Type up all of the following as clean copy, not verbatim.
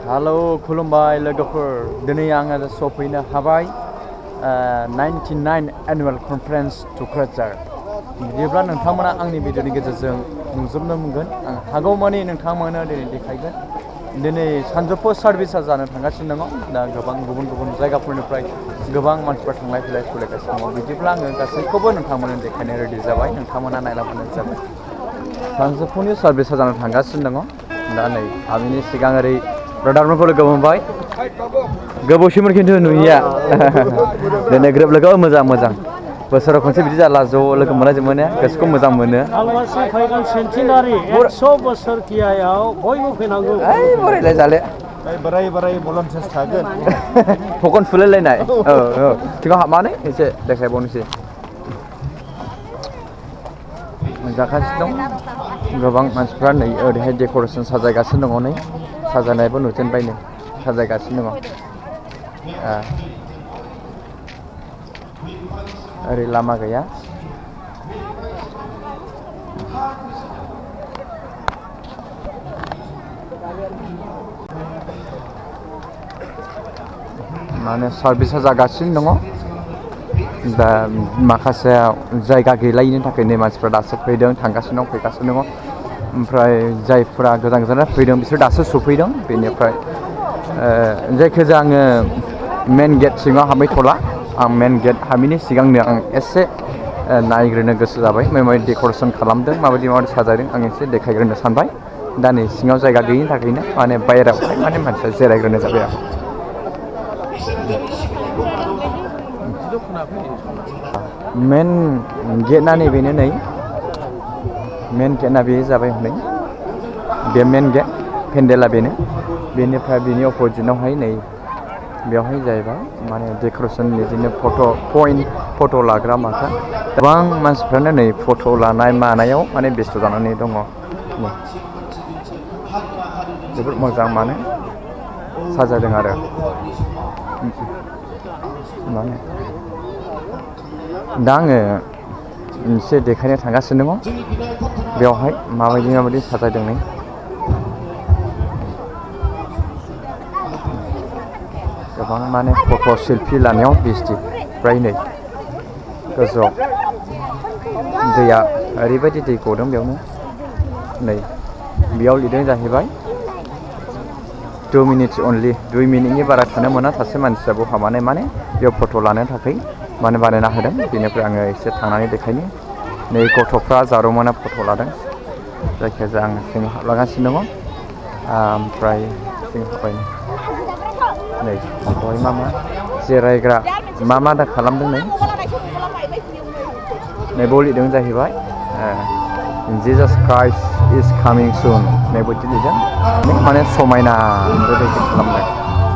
Hello खुलुमबाय लोगोफोर दिनै आङो सफैनो हाबाय 99 एनुअल कनफारेन्स टुक्राझार बिदिब्ला नोंथांमोना आंनि भिडिअनि गेजेरजों नुजोबनो मोनगोन आं हागौमानि नोंथांमोननो दिनै देखायगोन दिनै सानजौफु सार्भिसा जानो थांगासिनो दङ दा गोबां गुबुन गुबुन जायगाफोरनिफ्राय गोबां मानसिफोर थांलाय फैलाय सलायगासिनो दङ बिदिब्ला आङो गासैखौबो नोंथांमोननो देखायनो रेडि जाबाय नोंथांमोना नायलांबानो जाबाय सानजौफुनि सार्भिसा जानो थांगासिनो दङ दा नै आंनि सिगां ओरै ब्रादारफोरखौ लोगो मोनबाय गोबावसिमोन खिन्थु नुयिया दिनै ग्रोब लोगो मोजां बोसोराव खनसे बिदि जाला ज' लोगो मोननाय जों मोनो गोसोखौ मोजां मोनो आलवासि फैगोन सेन्टिनारि 100 बोसोर कियायाव बयबो फैनांगौ बोरायलाय जाले बोराय भलन्टियार्स थागोन फकन फुलायलायनाय औ सिगाङाव हाबनानै एसे देखायबावनोसै जागासिनो दं गोबां मानसिफ्रा नै ओरैहाय डेक'रेसन साजायगासिनो दङ नै साजायनायबो नुजेनबाय नै साजायगासिनो दङ ओरै लामा गैया माने सार्भिसा जागासिनो दङ दा माखासे जायगा गैलायिनि थाखायनो मानसिफ्रा दासो फैदों थांगासिनो दं फैगासिनो दङ ओमफ्राय जायफोरा गोजान गोजान फैदों बिसोर दासो सफैदों बेनिफ्राय जायखिजाया आङो मेन गेट सिङाव हाबैथ'ला आं मेन गेट हाबैनि सिगांनो आं एसे नायग्रोनो गोसो जाबाय माबायदि डेक'रेसन खालामदों माबायदि साजायदों आं एसे देखायग्रोनो सानबाय दा नै सिङाव जायगा गैयिनि थाखायनो माने बायहेरायावहाय माने मानसिया जिरायग्रोनो जाबाय आरो मेन गेटआ नैबेनो नै मेन गेटआ बे जाबाय हनै बे मेन गेट पेन्डेला बेनिफ्राय बेनि अपोजिटआवहाय नै बेवहाय जाहैबाय माने डेक'रेसन बिदिनो फट' लाग्रा माखा गोबां मानसिफ्रानो नै फट' लानाय मानायाव माने बेस्थ' जानानै दङ जोबोद मोजां माने साजायदों आरो माने दा आङो मोनसे देखायनो थांगासिनो दङ बेवहाय माबायदि साजायदों नै गोबां माने फट' सेल्फि लानायाव बिस्टि फ्राय नै गोजौआव दैया ओरैबायदि दै गदों बेयावनो नै बेयाव लिरदों जाहैबाय 2 मिनिट्स अनलि 2 मिनिटनि बारा थानो मोना सासे मानसिया बेयाव हाबनानै माने बेयाव फट' लानो थाखाय माने बानायना होदों बेनिफ्राय आङो एसे थांनानै देखायनो नै गथ'फ्रा जारौमोना फट' लादों जायखिजाया आं सिङाव हाबलांगासिनो दङ ओमफ्राय सिङाव हाबबाय नै बेवहाय मा जिरायग्रा मा दा खालामदों नै बेयाव लिरदों जाहैबाय जिजास क्राइस्ट इज कामिं सुन बेबायदि लिरदों माने समायना बेबायदि खालामदों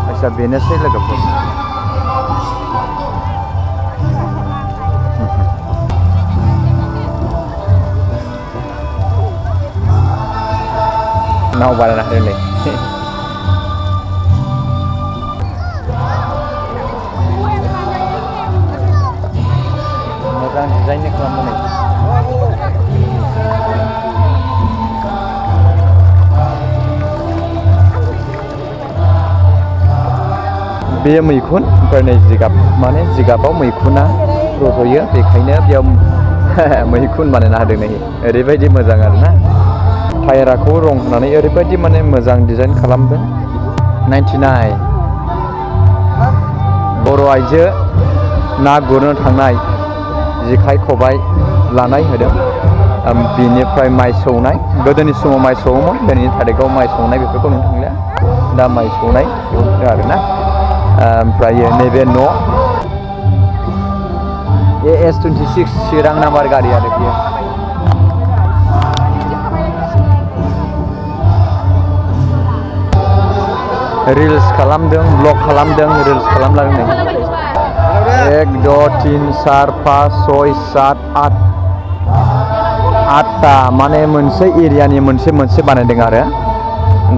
आच्चा बेनोसै लोगोफोर नाव बानायना होदों नै मोजां डिजाइननि खालामदों नै बेयो मैखुन ओमफ्राय नै जिगाब माने जिगाबाव मैखुना रज'यो बेखायनो बेयाव मैखुन बानायना होदों नै ओरैबायदि मोजां आरोना टायाराखौ रं होनानै ओरैबायदि माने मोजां डिजाइन खालामदों 99 बर' आइजो ना गुरनो थांनाय जेखाइ खबाइ लानाय होदों बिनिफ्राय माइ सौनाय गोदोनि समाव माइ सौवोमोन दिनैनि थारिखआव माइ सौनाय बेफोरखौ नुनो थांलिया दा माइ सौनाय बेफोर आरोना ओमफ्राय नैबे न' AS26 चिरां नाम्बार गारि आरो बेयो रिल्स खालामदों ब्लग खालामदों रिल्स खालामलांदों 1 2 3 4 5 6 7 8 8टा माने मोनसे एरियानि मोनसे बानायदों आरो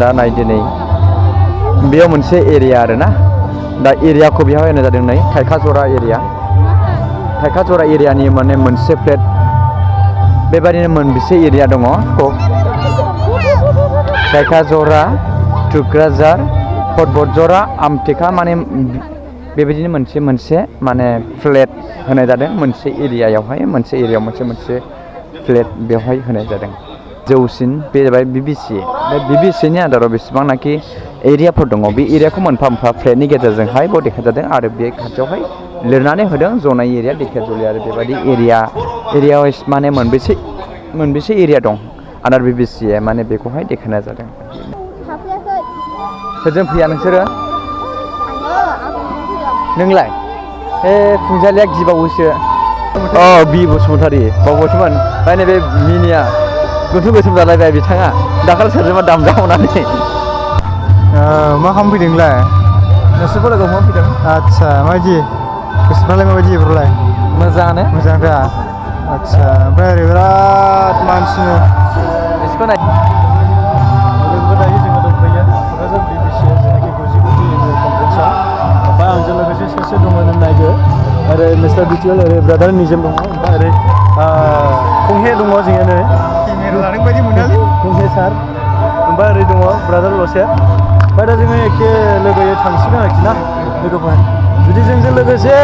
दा नाय दिनै बेयाव मोनसे एरिया आरोना दा एरियाखौ बेयाव होनाय जादों नै थाइखाजरा एरियानि माने मोनसे प्लेट बेबायदिनो मोनबेसे एरिया दङ थाइखाजरा टुक्राझार फटबजरा आमटेका माने बेबायदिनो मोनसे माने फ्लेट होनाय जादों मोनसे एरियायावहाय मोनसे एरियायाव मोनसे फ्लेट बेवहाय होनाय जादों जौसिन बे जाबाय बिबिसि बे बिबिसिनि आन्दाराव बेसेबांनाखि एरियाफोर दङ बे एरियाखौ मोनफा मोनफा फ्लेटनि गेजेरजोंहाय बेयाव देखाय जादों आरो बे खाथियावहाय लिरनानै होदों जनाय एरिया धेकियाजुलि आरो बेबायदि एरियायाव माने मोनबेसे एरिया दं आन्दार बिबिसि माने बेखौहाय देखायनाय जादों सोरजों फैया नोंसोरो नोंलाय फुंजालिया गिबावोसो बि बसुमतारी बावबायसोमोन ओमफ्राय नैबे मिनिया गुथु गोसोम जालायबाय बिथाङा दाखालि सोरजोंबा दामजाबावनानै मा खालामफैदों नोंलाय नोंसोरखौ लोगो हमफैदों आदसा माबायदि गोसोफ्रालाय माबायदि बेफोरलाय मोजाङानो मोजां दा आदसा ओमफ्राय ओरै बिराद मानसिनो एसेखौ नाय लोगो दायो जोङो दंफैयो क'क्राझार बिबिसि जेनाखि 99 एनुवेल कनफारेन्सआव ओमफ्राय आंजों लोगोसे सासे दङ नायदो ओरै मिस्टार बिटिएल ओरै ब्रादार निजोम दङ ओमफ्राय ओरै खंहे दङ जोङो लादों बायदि मोनालै खंहे सार ओमफ्राय ओरै दङ ब्रादार लसे ओमफ्राय दा जोङो एखे लोगोयै थांसिगोन आरोखि ना लोगोफोर जुदि जोंजों लोगोसे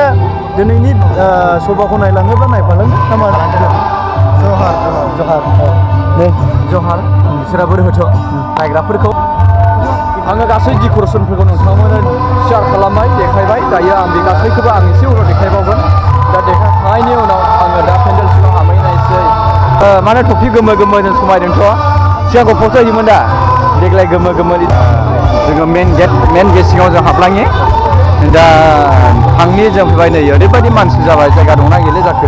दिनैनि सभाखौ नायलाङोब्ला नायफालाङो नामा जहार नै जहार बिसोराबो होथ' नायग्राफोरखौ आङो गासै डेक'रेसनफोरखौ नोंथांमोननो शेयार खालामबाय देखायबाय दायो आं बे गासैखौबो आं एसे उनाव देखायबावगोन दा देखायखांनायनि उनाव आङो दा पेन्डेल सिङाव हाबहैनायसै माने टफि गोमो जों समायदोंथ' सिगांखौ फट' होयोमोन दा देग्लाय गोमो जोङो मेन गेट सिङाव जों हाबलाङो दा थांनि जों फैबाय नै ओरैबायदि मानसि जाबाय जायगा दंना गैला जाखो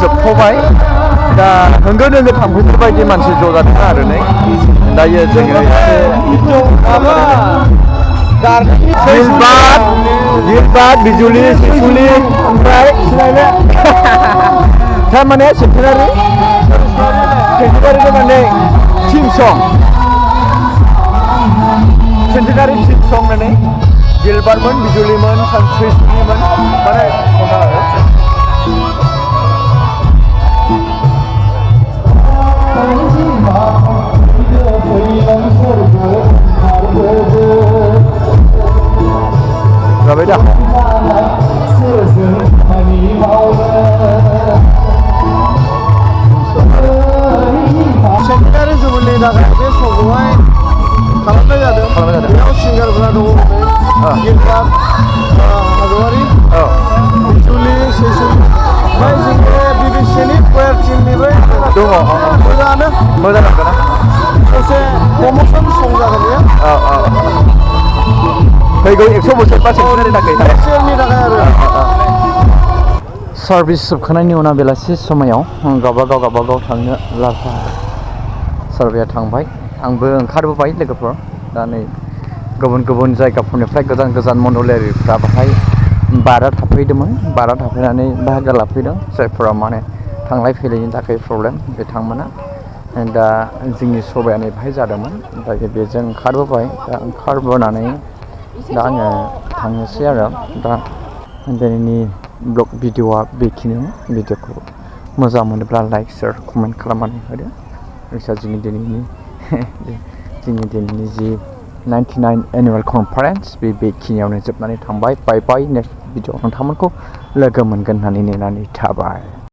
जोबथ'बाय दा होंगो दोंगो थांफैनाय बायदि मानसि ज' जादों आरो नै दायो जोङो गिलबाद बिजुलि सिसुलि ओमफ्राय थारमाने सेन्टेनारि माने टिम सं सेन्टेनारि टिम सं माने गिलबादमोन बिजुलिमोन सानस्रिमोन माने खना आरो जाबाय दा सेन्टारि जुबुलनि थाखाय बे श'खौहाय खालामनाय जादों बेयाव सिंगारफोरा दङ गिलबाद हाजवारि बिजुलि सेसुलि ओमफ्राय जोंनि बिबिसिनि कयार टिमनिबो दङ मोजाङानो मोजां नांगोन ना एसे प्रमसन सं जागोन बेयो फैगौ 100 बोसोर बा सेन्टेनारिनि थाखाय आरो सार्भिस जोबखांनायनि उनाव बेलासि समायाव गावबागाव थांनो लाहार सोरबाया थांबाय आंबो ओंखारबोबाय लोगोफोर दा नै गुबुन जायगाफोरनिफ्राय गोजान मण्डलारिफ्रा बाहाय बारा थाफैदोंमोन बारा थाफैनानै बाहागो लाफैदों जायफोरा माने थांलाय फैलायनि थाखाय प्रब्लेम बिथांमोना दा जोंनि सभाया नै बाहाय जादोंमोन दायो बेजों ओंखारबोबाय दा ओंखारबोनानै दा आङो थांनोसै आरो दा दिनैनि ब्लग भिडिअ'आ बेखिनियाव भिडिअ'खौ मोजां मोनोब्ला लाइक शेयार कमेन्ट खालामनानै होदो लोगोसे जोंनि दिनैनि जि 99 एनुवेल कनफारेन्स बेखिनियावनो जोबनानै थांबाय बाय नेक्स्ट भिडिअ' नोंथांमोनखौ लोगो मोनगोन होननानै नेनानै थाबाय।